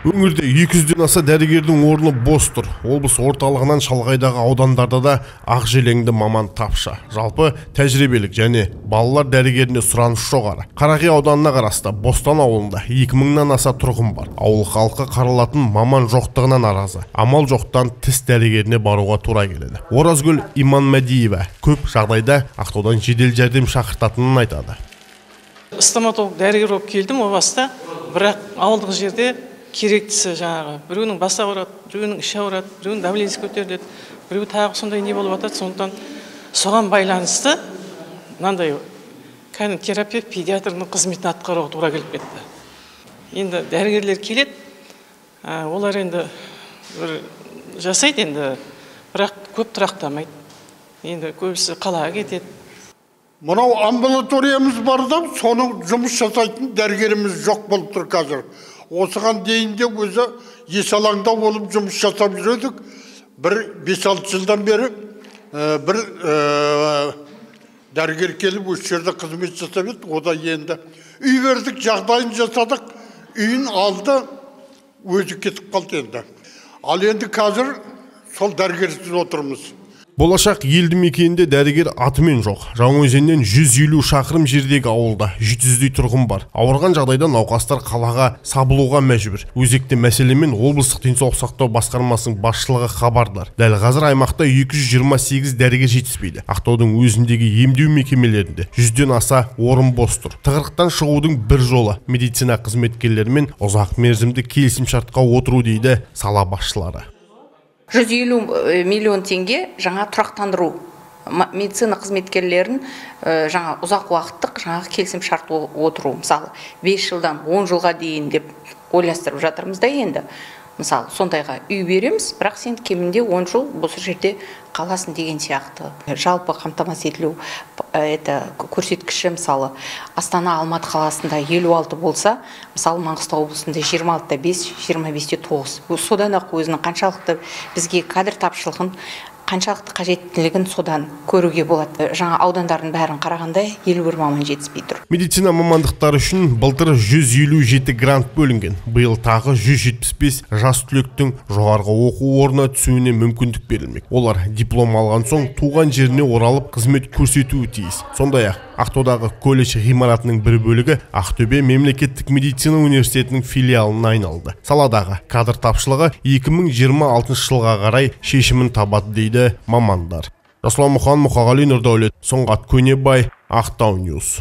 Өңірде 200-ден аса дәрігердің орны бос тұр. Облыс орталығынан шалғайдағы аудандарда да ақ желеңді маман тапшы. Жалпы тәжірибелік және балалар дәрігеріне сұраныс жоғары. Қарақия ауданына қарасты Бостан ауылында 2000-нан аса тұрғын бар. Ауыл халқы қаралатын маман жоқтығына наразы. Амал жоқтан тіс дәрігеріне баруға тура келеді. Оразгүл Иманмәдиева көп жағдайда Ақтаудан жедел жәрдем шақыртатынын айтады. Стоматолог дәрігер болып келдім о баста, бірақ ауылдық жерде керектісі жаңағы біреуінің басы ауырады, біреуінің іші ауырады, біреуінің давлениесі көтеріледі, біреу тағы сондай не болып жатады. Сондықтан соған байланысты мынандай кәдімгі терапевт, педиатрдың қызметін атқаруға тура келіп кетті. Енді дәрігерлер келеді, олар енді бір жасайды енді, бірақ көп тұрақтамайды. Енді көбісі қалаға кетеді. Мынау амбулаториямыз бар да, соның жұмыс жасайтын дәрігеріміз жоқ болып тұр қазір. Осыған дейін де өзі есалаңда болып жұмыс жасап жүрдік. Бір 5-6 жылдан бері бір дәрігер келіп осы жерде қызмет жасап еді. Ода енді үй бердік, жағдайын жасадық, үйін алды, өзі кетіп қалды енді. Ал енді қазір сол дәрігерсіз отырмыз. Болашақ елді мекенінде дәрігер атымен жоқ. Жаңаөзеннен 150 шақырым жердегі ауылда 700-дей тұрғын бар. Ауырған жағдайда науқастар қалаға сабылуға мәжбүр. Өзекті мәселемен облыстық денсаулық сақтау басқармасының басшылығы хабардар. Дәл қазір аймақта 228 дәрігер жетіспейді. Ақтаудың өзіндегі емдеу мекемелерінде 100-ден аса орын бос тұр. Тығырықтан шығудың бір жолы медицина қызметкерлерімен ұзақ мерзімді келісімшартқа отыру дейді сала басшылары. 150 миллион теңге жаңа тұрақтандыру медицина қызметкерлерін жаңа ұзақ уақыттық жаңа келісімшарт отыру, мысалы 5 жылдан 10 жылға дейін деп ойластырып жатырмыз да енді. Мысалы сондайға үй береміз, бірақ сен кемінде 10 жыл осы жерде қаласың деген сияқты. Жалпы қамтамасыз етілу это көрсеткіші, мысалы Астана, Алматы қаласында 56 болса, мысалы Маңғыстау облысында 26,5, 25,9. Содан ақ өзінің қаншалықты бізге кадр тапшылығын, қаншалықты қажеттілігін содан көруге болады. Жаңа аудандардың бәрін қарағанда 51 маман жетіспей тұр. Медицина мамандықтары үшін былтыр 157 грант бөлінген. Биыл тағы 175 жас түлектің жоғарғы оқу орнына түсуіне мүмкіндік берілмек. Олар диплом алған соң туған жеріне оралып қызмет көрсетуі тиіс. Сондай-ақ Ақтаудағы колледж ғимаратының бір бөлігі Ақтөбе мемлекеттік медицина университетінің филиалына айналды. Саладағы кадр тапшылығы 2026 жылға қарай шешімін табады дейді мамандар. Жасұлан Мұқан, Мұқағали Нұрдәулет, Сұңғат Көнебай, Ақтау Ньюс.